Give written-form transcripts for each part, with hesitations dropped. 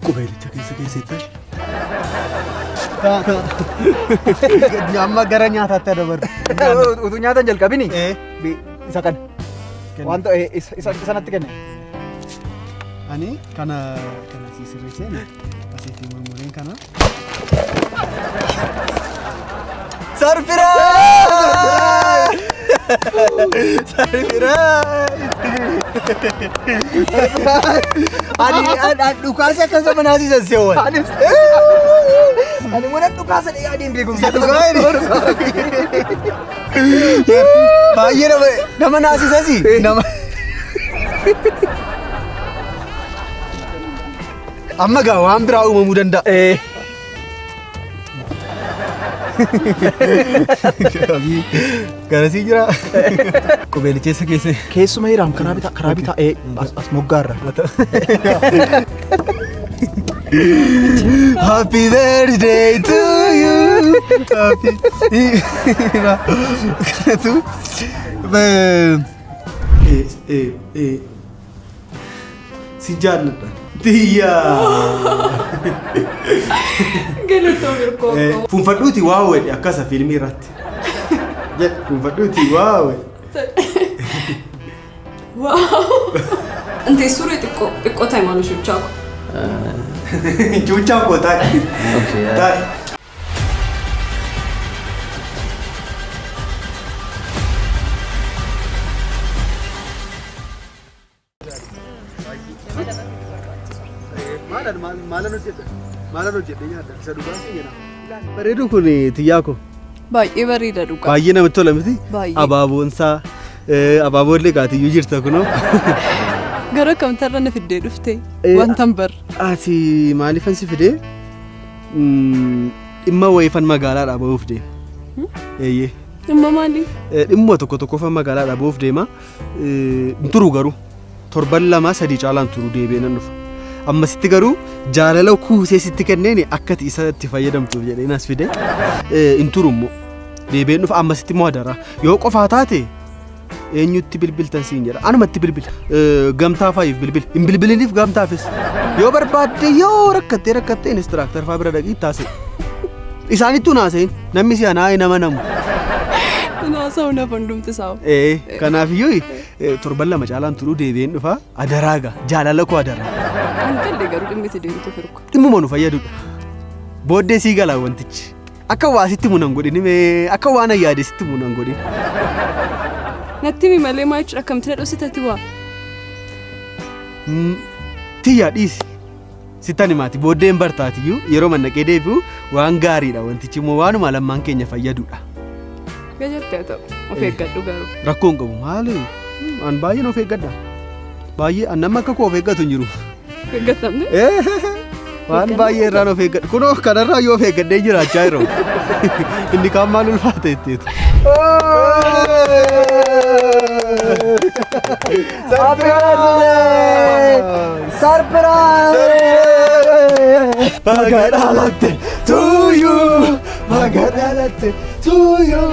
Qubeelicha keessa keessetta. Amma gara nyaataatti dabarru. Utuu nyaata hin jalqabini isa kana. Wanta isa sanatti kenne. Ani kana kana si sirreesseen asitti murmureen kana. Surprise! Surprise! Ani dhukaasa akkas nama naasisan seewwan. Ani mana dhukaasa yaadeen beeku. Baay'ee nama naasisasi. Nama. Amma gaa waan biraa uumamuu danda'a. Garasii jira. Qubeelicha eessa keessa? Keessuma hiraam karaa bitaa karaa bitaa as moggaarra. Happy birthday to you. Happy. Kanatu si jaalladha. Tiyyaa. Galatoo Mirkoo. Fuunfadhuuti waa wedhe akkasa fiilmii irratti. Jedh fuunfadhuuti waa wedhe. Wow! እንቴ ሱሪ xiqqoo xiqqoo ta'imaan shuchaa ko. Cuuchaan koo taa'e. Taa'e. Maalan hojjedha? Maalan hojjedhe nyaadha? Isa dhugaa si jedha. Bareedu kun tiyyaa koo. Baay'ee bareeda dhugaa. Baay'ee namatti tola miti? Baay'ee. Abaaboonsaa abaaboollee gaatiyyuu jirta kunoo. Gara kamtarra na fiddee dhufte wantan bar. Ati maaliifan si fidee? Dhimma wayiifan magaalaadhaa bahuuf deema. Eeyyee. Dhimma maalii? Dhimma tokko tokkoffan magaalaadhaa bahuuf deema. Hin turu garuu. Torban 2 3 caalaan turu deebi'ee nan dhufa. Ammasitti garuu jaalala kuusee sitti kenneen akka ati isa itti fayyadamtuuf jedhee nas fide. Hin turu immoo. Deebi'een dhufa ammasitti immoo adaraa. Yoo qofaa taate eenyutti bilbiltan siin jedha. Anumatti bilbila. Gamtaa faayiif bilbila. Hin bilbiliniif gamtaafis. Yoo barbaadde yoo rakkattee rakkattee instructor faa bira dhaqii taasise. Isaanittuu naasa'in namni si anaa nama namu. Naasa'u nafa hundumti isaa. Kanaafiyyuu torban 2 caalaan turuu deebi'een dhufa. Adaraa gaa jaalala koo adaraa. An galle garuu dhimmi itti deemtu firku. Dhimmuma nu fayyadudha. Booddee sii galaa wantichi. Akka waa sitti munan godhin mee akka waan ayyaade sitti munan godhin. Natti himi malee maa jechuudha akkamitti na dhoksitati waa? Tiyyaa dhiisi. Sittan himaati booddeen bartaatiyyuu yeroo mannaqee deebi'u waan gaariidha wantichi immoo waanuma lammaan keenya fayyadudha. Gajatte haa ta'u of eeggadhu garuu. Rakkoo hin qabu maali an baay'een of eeggadha. Baay'ee an nama akka koo of eeggatu hin jiru. Eeggatamne? Waan baay'ee irraan of eeggadhu kunoo kanarraa yoo of eeggadhee jiraachaa jiru. Inni kaan maal ulfaata jetteetu. Surprise! Baga dhalatte to you. Baga dhalatte to you.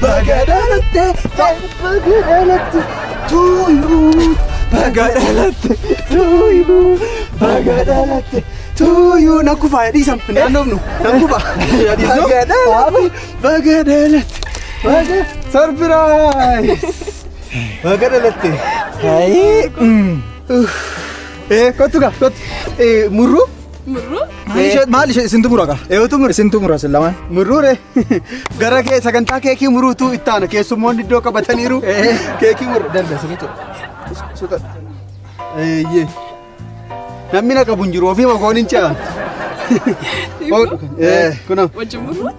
Baga dhalatte. Baga dhalatte to you. Baga dhalatte to you. Baga dhalatte to you. Nan kufaa dhiisam. Naannoofnu. Nan kufa. Baga dhalatte. Baga dhalatte. Baga surprise. Baga dhalatte. Kottu gaa kottu. Murruu. Murruu? Maal ishee isintu mura gaa? Eeyyatu mura. Isintu mura isin lamaan. Murruure gara kee sagantaa keekii muruutu itti aana keessummoonni iddoo qabataniiru keekii murru darbe asirratti. Eeyyee. Namni na qabu hin jiru ofii makoon hin ce'an. Kunoo. Wajjin murruu?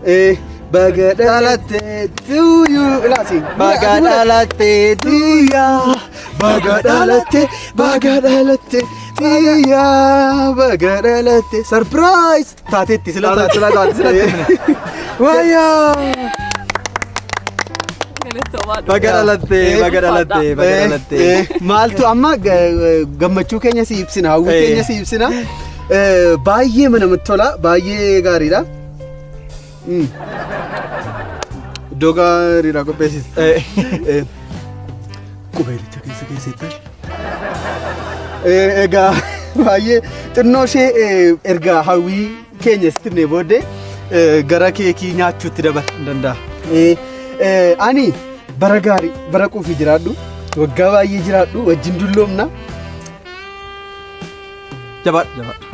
Baga dhalatte tuyyuu ilaasi. Baga dhalatte tiyyaa. Baga dhalatte baga dhalatte tiyyaa. Baga dhalatte surprise taateetti sila taate Sila taate sila taate. Wayyaa. Galatoomaa. Baga dhalatte baga dhalatte baga dhalatte. Maaltu amma gammachuu keenya si ibsina hawwii keenya si ibsina. Baay'ee namatti tola baay'ee gaariidha. Iddoo gaariidha qopheessite. Qubeelicha keessa keessetta. Egaa Baay'ee xinnoo ishee erga hawwii keenya sitti himnee booddee gara keekii nyaachuutti dabarra. Hin danda'a. Ani bara gaarii bara quufii jiraadhu, waggaa baay'ee jiraadhu, wajjin dulloomna. Jabaadhu jabaadhu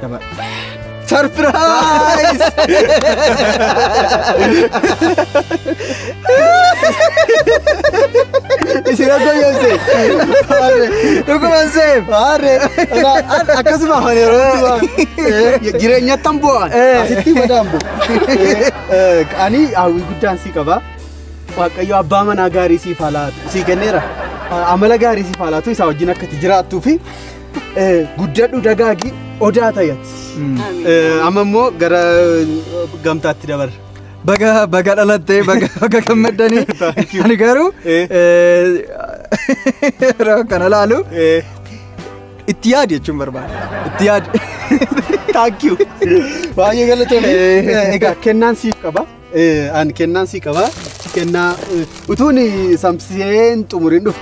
jabaadhu. Surprise! Isin akka yoomse. Dhuguman seef. Haarre. Akkasuma afaan yeroo hundumaa jireenyatti hin bu'an. Asitti madaan bu'u. Ani hawwii guddaan sii qaba. Waaqayyo abbaa manaa gaarii siif haa laatu. Sii kenneera. Amala gaarii siif haa laatu, isaa wajjin akka itti jiraattuu fi guddadhu, dagaagi, odaa ta'ati. Amma immoo gara gamtaatti dabarra. Baga baga dhalattee, baga baga gammaddanii. Thank you. Ani garuu yeroo kana laalu itti yaadi jechuun barbaada. Itti yaadi. Thank you. Baay'ee galatoomii. Egaa kennaan siif qaba. Ani kennaan sii qaba. Kennaa utuun samseen xumuriin dhufu.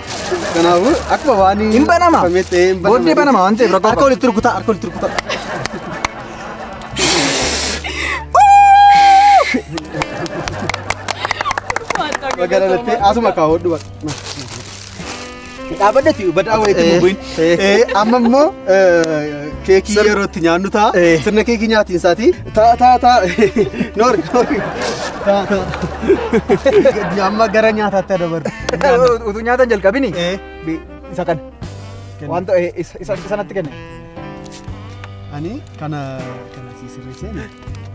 Kanaafuu akkuma waan Hin banama. cufametti, hin banama. Booddee banama waan ta'eef rakkoo Harka walitti rukutaa, harka walitti rukutaa. Baga dhalattee, asuma kaawwadhu bakka. Dhaabbadhati badaa wayiitti bubuin. Amma immoo keekii yeroo itti nyaannu ta'a. Sirna keekii nyaatiin isaati. Ta'a, ta'a, ta'a. Noori, noori. Ta'a, ta'a. Amma gara nyaataatti dabarru. Utuu nyaatan jalqabini isa kana. Wanta isa sanatti kenne. Ani kana kana si sirreessee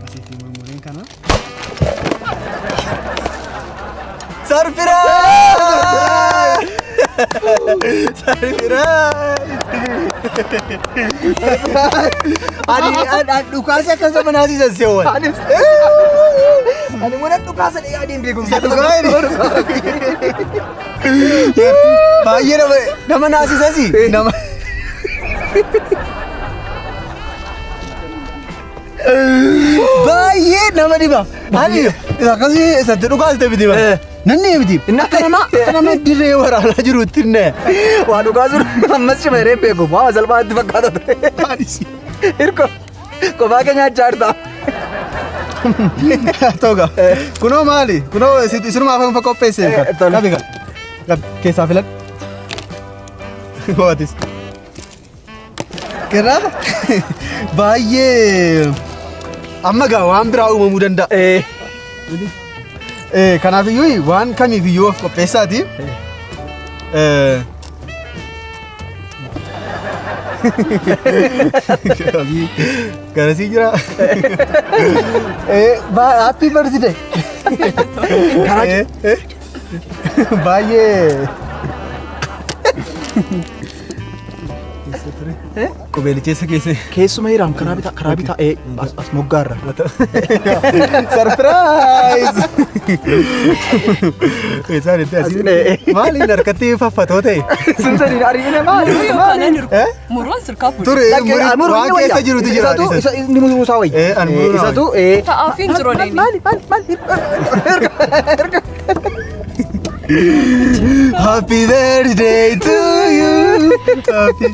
asitti murmureen kana. Surprise! Surprise! Ani dhukaasa akka sama naasisan seewwan. Ani mana dhukaasa yaadeen beekumsa. Baay'ee nama naasisasi. Nama. Baay'ee nama dhiba. Ani akkasii isatti dhukaasta miti ba. Nanni miti. Inni akka nama dirree waraanaa jirutti inni. Waa dhukaasu ammas cima hiree beeku. Waa salphaatti fakkaata ture. Hirko kophaa kee nyaachaa jirta. Toga. Kunoo maali? Kunoo isinumaaf kan qopheesse. Tole. Qabi qabi. Qabi keessaa filadhu. Waatis. Kanaaf baay'ee amma gaa waan biraa uumamuu danda'a. Kanaaf iyyuu waan kamiif iyyuu of qopheessaati. Garasii jira. Happy birthday. Baay'ee. Qubeelicha eessa keessa? Keessuma hiraam, karaa bitaa, karaa bitaa, as moggaarra. Surprise! Isaan itti asii. Maaliin harkatti faffatoo ta'e? Sun sadiin ariine maali? Muruu yookaan ani Eh? Muruun sirkaa fuudhe. Ture, waan keessa jirutu jira. Isatu isa inni muruu isaa wayya. Ani muruu naa Isatu Ta'aafiin jiru deemi. Maali, maali, maali? Erga erga. Happy birthday to you. Happy.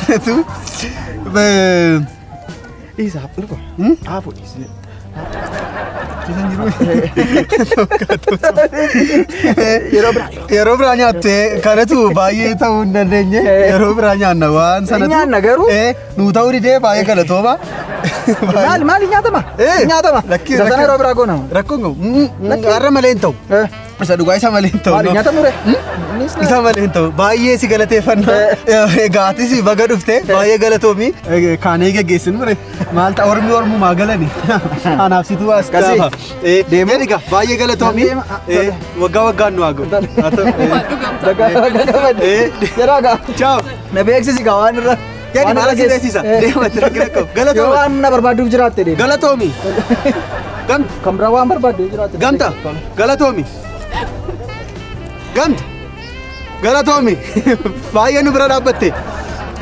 Kanatu. Isa erga. Haa fuudhi. Keessa hin jiru. Yeroo biraa. Yeroo biraa nyaatte, kanatu baay'ee ta'uu hin dandeenye. Yeroo biraa nyaanna waan sanatu. Nyaanna garuu. Nuu ta'uu didee, baay'ee galatooma. Maali, maali, nyaatama? Eh, Nyaatama. Lakki Isa sana yeroo biraa goona. Rakkoon qabu. Har'a malee hin ta'u. Isa dhugaa isa malee hin ta'u. Maali, nyaatamu re? Isa malee hin ta'u. Baay'ee si galateeffanna. Egaa atis baga dhufte, baay'ee galatoomi. Kaanee geggeessinu ture. Maal ta'a, ormi ormumaa galani. Anaaf situ as Akkasii. gaafa. Deemee egaa baay'ee galatoomi. Deema. Waggaa waggaan nu haa ga'u. Haa ta'u. Yeroo gaa. Ciao. Na beeksisi gaa waan irra. Gadi waan maala irra si geessu. beeksisa? Deema, itti rakkina qabu. Yoo Galatoomi. waan na barbaaduuf jiraatte deema. Galatoomi. Gamta. Kan biraa waan barbaaddu jiraatte. Gamta. Galatoomi. Gamta. Galatoomi. Baay'ee nu bira dhaabbatte.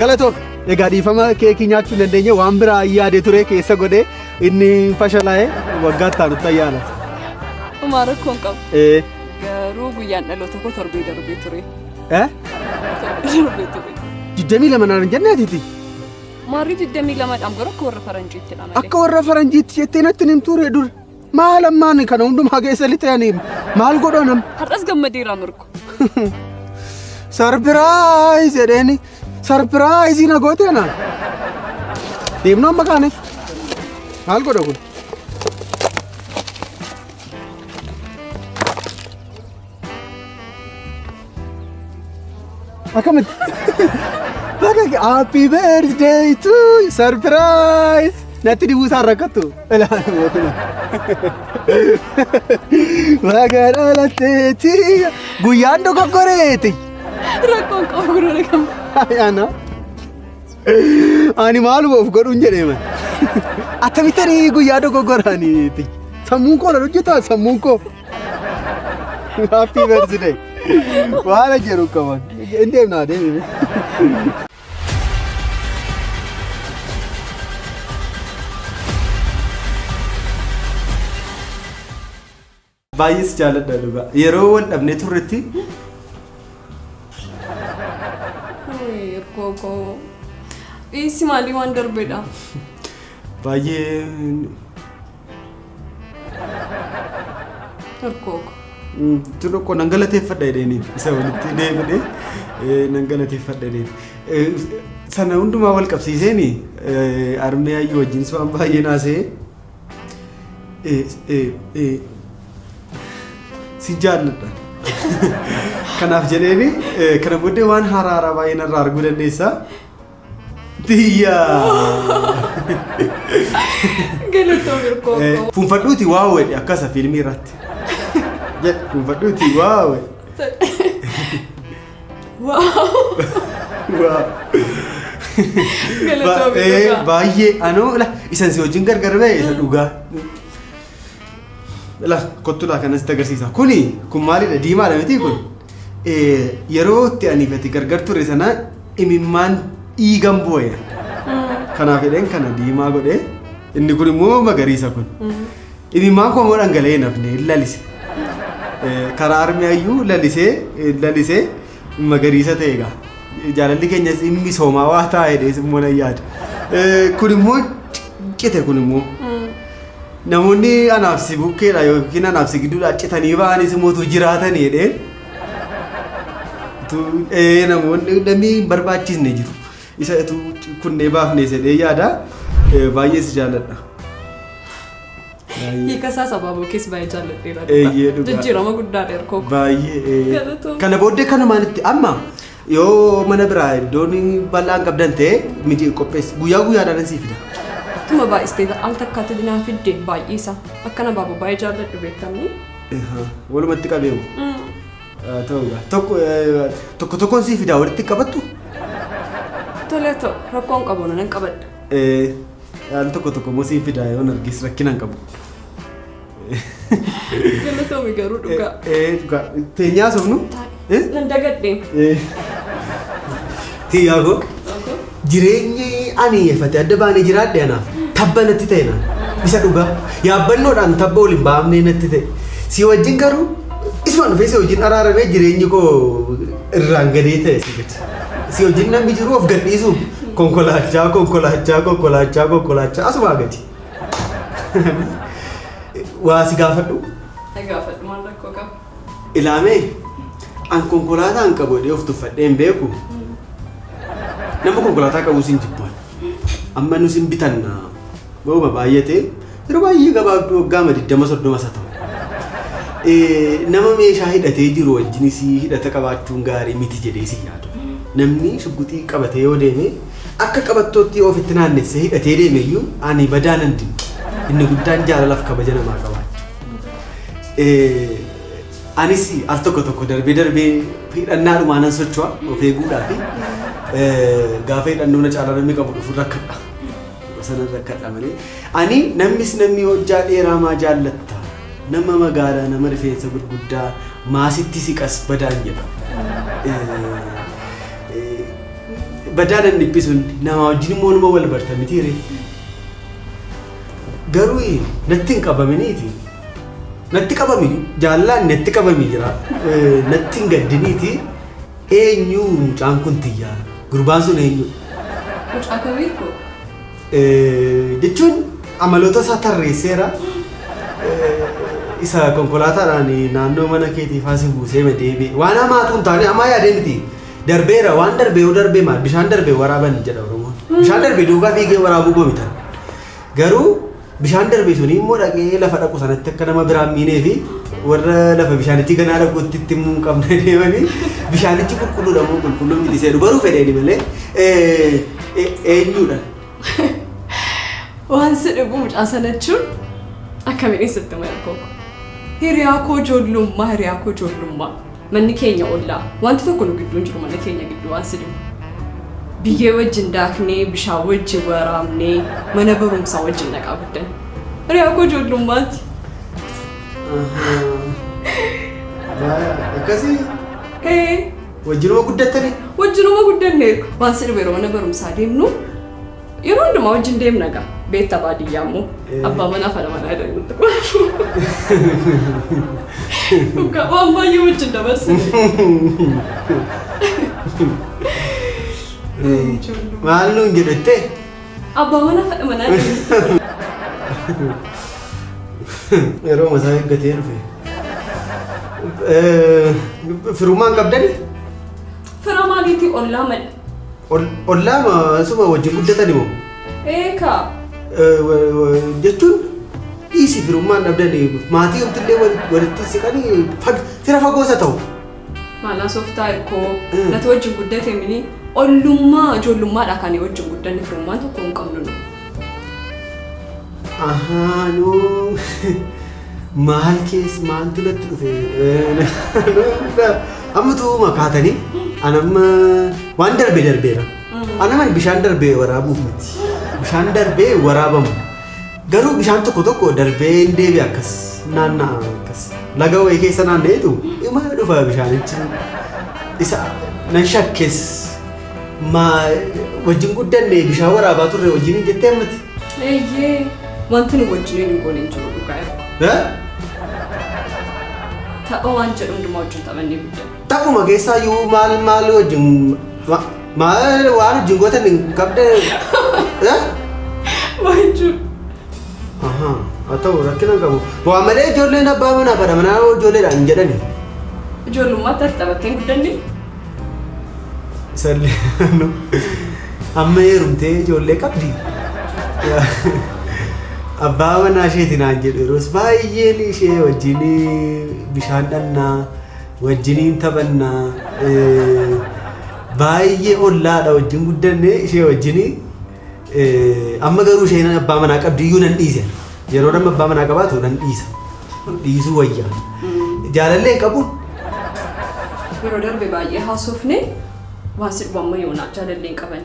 Galatoomi. Egaa dhiifama, keekii nyaachuu hin dandeenye. Waan biraa yaade ture keessa godhee inni fashalaa'ee, waggaa itti aanutti ayyaana. Homaa rakkoon qabu. Garuu guyyaan dhaloota koo torbee darbee ture. Eh? Torbee darbee ture. 22 naan hin jenne atiiti. Maarrii 22dhaan garuu akka warra faranjiittidha malee. Akka warra faranjiitti jettee natti hin himtuure dur. Maal ammaan kana hundumaa keessa lixee ani maal godhoo nam? Har'as gammadeera Mirko. Surprise jedheeni surprise na goote ana. Deemnu amma kaane. Maal godha kun? Akkamitti? Baga happy birthday to you. Surprise! Natti dibuu isaan rakkattu. Ilaali mootuma. Baga dhalatteeti. Guyyaan dogoggoreeti. Rakkoon qabu gurra kam. Ana. Ani maaluma of godhuun jedhee man. Akkamittan guyyaa dogoggoraaniiti. Sammuun koo na hojjetaa sammuun koo. Happy birthday. Waan jedhu qaban. Hin deemnaa deemime. Baay'ee si jaalladha dhugaa. Yeroo wal dhabnee turretti Hirkoo koo. Dhiisi maalii waan darbedha. Baay'ee Hirkoo koo. Xixiqqoo nan galateeffadha jedheeni isa walitti deebine nan galateeffadha jedheen. Sana hundumaa wal qabsiiseeni armee ayyuu wajjin waan baay'ee naasee sin jaalladha. Kanaaf jedheeni kana booddee waan haaraa haaraa baay'ee narraa arguu dandeessa. Tiyya! Galatoo Mirkoo koo. Fuunfadhuuti waa wedhe akkasa fiilmii irratti. Jedhe fuunfadhuuti waa wedhe. Waaw. Waa. Galatoo Mirkoo. Baay'ee anoo la isan si wajjin gargar ba'e isa dhugaa. La kottu laa kanas sitti agarsiisa. Kuni kun maalidha diimaadha miti kun. Yeroo itti ani fi ati gargar turre sana imimmaan dhiigan boo'e. Kanaaf jedheen kana diimaa godhe. Inni kun immoo magariisa kun. Imimmaan koo immoo dhangala'ee hin hafne hin lalise. Karaa harmee ayyuu lalisee lalisee magariisa ta'e egaa. Jaalalli keenyas hin misoomaa waa ta'a jedhees immoo nan yaada. Kun immoo cite kun immoo. Namoonni anaaf si bukkeedha yookiin anaaf si gidduudhaa citanii ba'anis immoo utuu jiraatanii jedhee utuu namoonni namni hin barbaachisne jiru. Isa utuu kunnee baafne jedhee yaada. Baay'ee si jaalladha. Baay'ee. Hiika isaa sabaaboo keessa baay'ee jaalladheera. Eeyyee, dhugaa. Jijjiirama guddaadha erkoo. Baay'ee. Galatoom. Kana booddee kanumaan itti amma yoo mana biraa iddoon bal'aan qabdan ta'e miti qopheessi guyyaa guyyaadhaan sii fida. Tuma baay'istee al takkaatti naa fidde baay'ee isaa. Akkana baaboo baay'ee jaalladhu beekamni. Walumatti qabeemu. Ta'uudha. Tokko tokko tokkoon sii fidaa walitti qabattu. Tole ta'u rakkoon qabu nan qabadha. Al tokko tokko immoo sii fidaa yoon argis rakkina hin qabu. Galatoomi garuu dhugaa. Dhugaa. Teenyaa haasofnu? Nan dagadhe. Tiyyaa koo jireenyi ani efate adda baanee jiraadhe anaaf tabba natti ta'e naan isa dhugaa yaabbannoodhaan tabba waliin baafnee natti ta'e si wajjin garuu isuma dhufee si wajjin araaramee jireenyi koo irraan gadee ta'e si gadi si wajjin namni jiru of gadhiisu konkolaachaa konkolaachaa konkolaachaa konkolaachaa asumaa gadi waa si gaafadhu. Gaafadhu maal rakkoo qaba? Ilaamee an konkolaataa hin qabu jedhee of tuffadhee hin beeku. Nama konkolaataa qabus hin jibbu. Amma nus hin bitanna. Ba'uma baay'atee yeroo baay'ee gabaabduu waggaama 20 30 isa ta'u. Nama meeshaa hidhatee jiru wajjinis hidhata qabaachuun gaarii miti jedhee si yaadu. Namni shugguxii qabatee yoo deeme akka qabattootti yoo ofitti naannessee hidhatee deeme iyyuu ani badaa nan dinqa. Inni guddaan jaalalaaf kabaja namaa qabaachuu. Anis al tokko tokko darbee darbee hidhannaadhumaa nan socho'a of eeguudhaaf. Gaafa hidhannoo na caalaa namni qabu dhufu rakkadha. Sana rakkadha malee. Ani namnis namni hojjaa dheeraa maa jaallatta? Nama magaalaa nama rifeensa gurguddaa maasitti siqas badaan jedha. Badaa nan dhiphisuun nama wajjin immoo numa wal barta mitiire. Garuu natti hin qabaminiiti. Natti qabami jaalallaan natti qabami jira. Natti hin gaddiniiti. Eenyu mucaan kun tiyyaa? Gurbaan sun eenyu? Mucaa kamii koo? Jechuun amaloota isaa tarreesseera. Isa konkolaataadhaan naannoo mana keetii faasi buusee deebi'e. Waan hamaatu hin taane hamaa yaadee miti. Darbeera waan darbe yoo darbe maal bishaan darbe waraaban jedha Oromoon. Bishaan darbe duukaa fiigee waraabuu gomitan. Garuu bishaan darbe suni immoo dhaqee lafa dhaqu sanatti akka nama biraan miinee fi warra lafa bishaanichi ganaa dhaqutti itti himuu hin qabne deemanii bishaanichi qulqulluudha moo qulqulluu miti seenu baruu fedheeni malee eenyuudha. Waan si dhibu mucaa sana jechuun akkamiin sitti mala koko. Hiriyaa koo ijoollummaa, hiriyaa koo ijoollummaa. Manni keenya ollaa. Wanti tokko nu gidduu hin jiru mana keenya gidduu waan si dhibu. Biyyee wajjin daaknee, bishaan wajjin waraabnee, mana barumsaa wajjin dhaqaa guddanne. Hiriyaa koo ijoollummaati. Akkasii Hee, wajjinuma guddattanii? Wajjinuma guddanne. Waan si dhibu yeroo mana barumsaa deemnu yeroo hundumaa wajjin deemna gaa. Beektaa baadiyyaa immoo abbaa manaa fi haadha manaa jedhanii nutti qoru. Dhugaa waan baay'ee wajjin dabarsine. Maal nuun jedhettee? Abbaa manaa fi haadha manaa jedhanii nutti qoru. Yeroo mataa eeggatee dhufe. Firummaan qabdani? Fira maaliitii, ollaa malee. Ollaa suma wajjin guddatani moo? Eekaa. Jechuun dhiisi, firummaan dhabdani maatii homtillee walitti siqanii fira fagoosa ta'u. Maal haasoftaa, Hirkoo? Nati wajjin guddate mini ollummaa ijoollummaadha kan wajjin guddanne, firummaan tokko hin qabnu nu. Ahaa, nuu maal keessa maaltu natti dhufe? Ammatu makaatanii anamma waan darbe darbeera. Anaman bishaan darbee waraabuuf miti. Bishaan darbee waraabamu. Garuu bishaan tokko tokko darbee hin deebi'a, akkas naanna'a, akkas. Laga wayii keessa naanna'eetu ima dhufa bishaanichi. Isa nan shakkes, maa wajjin guddanne, bishaan waraabaa turre wajjin hin jettee ammati. Eeyyee, wanti nu wajjin hin goone hin jiru dhugaa yeroo. Eh? Tapha waan jedhu hundumaa wajjin taphannee guddanne. Taphuma keessaa iyyuu maal maal wajjin maal waan wajjin gootan hin qabde? Eh? Waan jiru. Ahaa, haa ta'u, rakkina hin qabu. Waa malee ijoolleen abbaa manaa fi haadha manaa ijoolleedhaan hin jedhani. Ijoollummaatti ati taphattee hin guddanne? Isallee amma heerumtee ijoollee qabdi. Abbaa manaa isheeti naan jedhu, yeroos baay'een ishee wajjin bishaan dhannaa, wajjiniin taphannaa, baay'ee ollaadha, wajjin guddanne ishee wajjin. Amma garuu isheen abbaa manaa qabdi iyyuu nan dhiise. Yeroo nama abbaa manaa qabaatu nan dhiisa. Dhiisuu wayyaa. Jaalallee hin qabu. Yeroo darbe baay'ee haasofne, waan si dhibu amma yoonaa jaalallee hin qaban.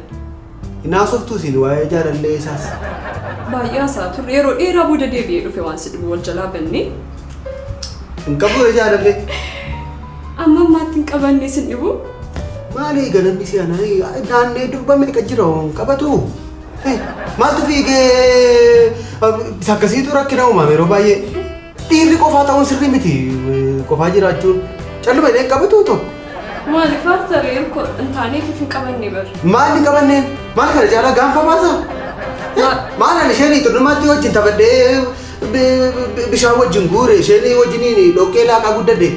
Hin haasoftuu isin waa'ee jaalallee isaas? Baay'ee haasaa turre, yeroo dheeraa booda deebi'ee dhufe. Waan si dhibu wal jalaa banne. Hin qabu jaalallee. Amma ammaatti hin qabanne, sin dhibu. Maali ganamni si ana naannee durba meeqa jira, hin qabatu? Maaltu fiigee isa akkasiitu rakkina uumama yeroo baay'ee. Dhiirri qofaa ta'uun sirrii miti, qofaa jiraachuun. Calluma illee hin qabatu tokko. Maaliif haartaree, Hirkoo? Hin taaneef hin qabanne bar. Maal hin qabanneen? Maal kana caalaa gaanfa baasa? Maal ani isheen xurnumaatti wajjin taphadhee bishaan wajjin guure, isheen wajjin dhoqqee laaqaa guddadhe.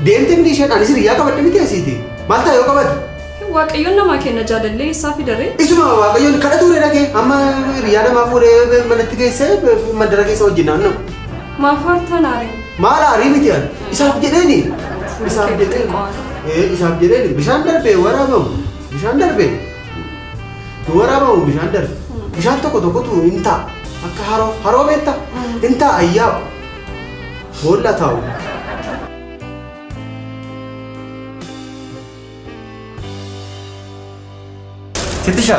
Deemte miti isheen, anis hiriyyaa qabadhe miti asiiti. Maal ta'a yoo qabate? Waaqayyoon namaa kenna, jaalallee eessaa fidaree? Isuma Waaqayyoon kadhatu ture dhagee amma hiriyaa namaa fuudhee manatti geessee mandara keessa wajjin naanna'u. Maaf haartaan aaree? Maal aarii miti ani? Isaaf jedheeni. Isaaf jedheeni. Isaaf jedheeni bishaan darbee waraabamu. Bishaan darbee. Nu waraabamu bishaan darbe. Bishaan tokko tokkotu hin ta'a. Akka haroo haroo beektaa? Hin ta'a, ayyaa'u. Boolla taa'u. Sittisha.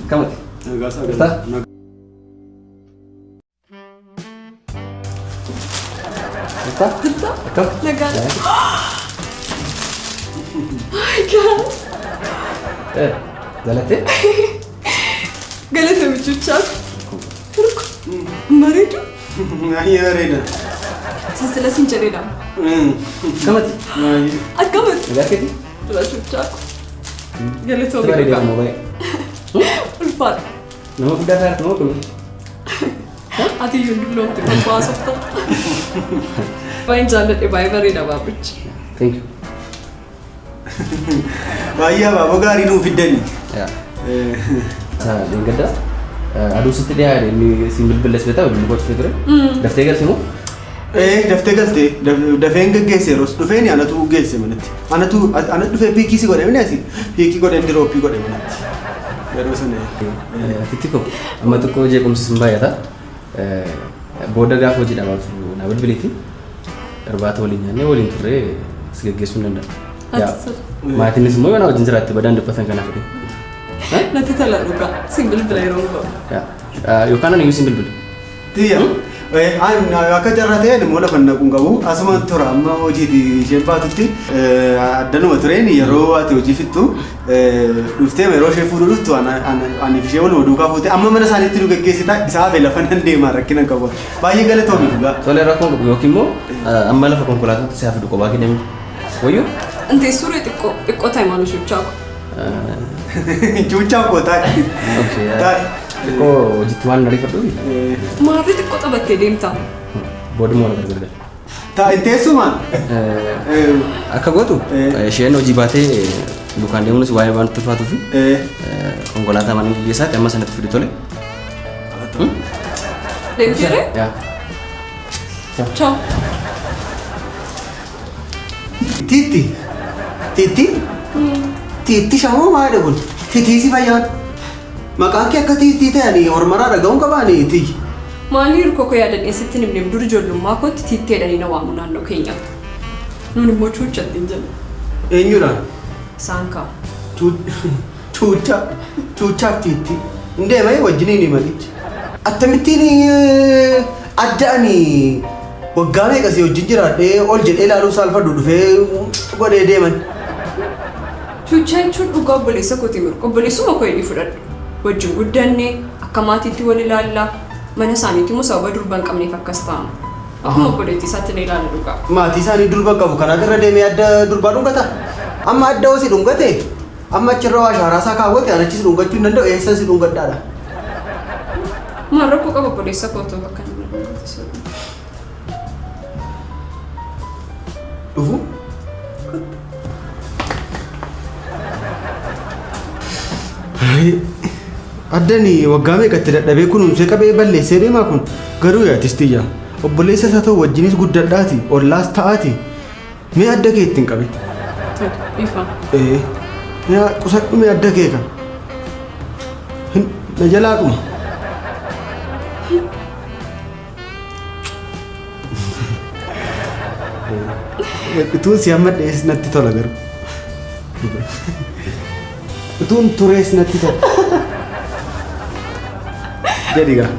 Kamati? Jirta? Jirta? Jirta? Akkam? Nagaan. My God. Jalattee? Galata michuchaaf. Hirko. Bareedu. Baay'ee bareeda. Sansila sin jedheedha. Kamati? Akkamati? Nagaa keeti? tola chuuchaa ko. Galatoomii Bareedee dhugaa. ammoo baay'ee. Ulfaadha. Nama guddaa taate moo kun? Ati iyyuu hin dulloomte kan baasofta. Baay'een jaalladhe baay'ee bareeda baabichi. Thank you. Baay'ee abaaboo gaarii nuu fiddani. Dheengadda aduu sitti dhiyaate inni siin bilbiles beektaa bilbilli koo cufee ture. Daftee galti moo? Ee daftee galtee dafeen geggeesse yeroos dhufeen anatu geesse manatti. Anatu anatu dhufee pick si godhe mini pick godhe drop godhe manatti. Yeroo sana. Titti koo amma xiqqoo jeequmsi sin baay'ata. Booda gaafa hojii dhabaatu na bilbiliiti. Irbaata waliin nyaannee waliin turree si geggeessuu hin danda'a. Maatiinis immoo yoo na wajjin jiraatte badaan dubbatan kanaaf fedhe. Natti tola dhugaa. Siin bilbila yeroo gahu. Yookaan ani iyyuu siin bilbila. Tiyya. Akka carraa ta'een immoo lafa naquun qabu. Asuma tura amma hojiiti isheen baatutti addanuma tureen yeroo ati hojii fixxu dhuftee yeroo ishee fuudhuu dhuftu ani ishee waluma duukaa fuute amma mana isaaniitti nu geggeessita isaa hafe lafa nan deema rakkina qabu. Baay'ee galatoomi dhugaa. Tole rakkoon qabu yookiin immoo amma lafa konkolaataatti si hafidu kophaa kenname. Wayyoo? Intee suuree xiqqoo xiqqoo ta'e maal chuuchaa ko. Cuuchaa koo taa'e. Taa'e. Xiqqoo hojiitti waan ariifadhuuf Maarri xiqqoo taphattee deemtaa? booduma wal gargar. Taa'e teessumaan. Akka gootu isheen hojii baatee dukaan deemuunis waa'ee waan ulfaatuu fi konkolaataa mana geggeessaatti amma sanatti fidu tole. Deemtee? Yaa. Ciao. Titti. Titti. Titti shamoo maali kun? Titiisi fayyaan. Maqaan kee akka tiittii ta'anii ormaraa dhaga'uun qabaanii tiyyi. Maali hirkoo koo yaadadhee sitti himneef dur ijoollummaa kootti tiitteedhanii na waamu naannoo keenyatti. Nuun immoo chuuchatti hin jennu. Eenyudhaan? Isaan kaa'u. Cuuchaa. Cuuchaaf tiitti. Hin deemee wajjiniin himatichi. Akkamittiin adda ani waggaa meeqa si wajjin jiraadhee ol jedhee ilaaluu saalfadhu dhufee godhee deeman. Chuuchaa jechuun dhugaa obboleessa kooti mirga. Obboleessuma koo hidhii fudhadhu. Wajjin guddanne akka maatiitti wal ilaalla. Mana isaaniitti immoo sababa durba hin qabneef akkas ta'ama. Akkuma obboleettii isaatti na ilaala dhugaa. Maatii isaanii durba qabu kanaaf irra deemee adda durbaa dhungata. Amma adda hoo si dhungate amma achirra waa ashaaraa isaa kaawwate an achis dhungachuu hin danda'u eessan si dhungadhaadha. Maal rakkoo qaba obboleessa koo otoo bakka inni dhungate si Dhufu? Addani waggaa meeqatti dadhabee kunuunsee qabee balleessee deemaa kun garuu yaatistiyya obboleessa isaa ta'u wajjinis guddadhaati ollaas ta'aati mee adda kee ittiin qabe. Ifa. Ee yaa qusadhu mee adda kee kan hin na jalaa dhuma. Utuun si amma dhees natti tola garuu. Utuun turees natti tola. Jedhi gaa.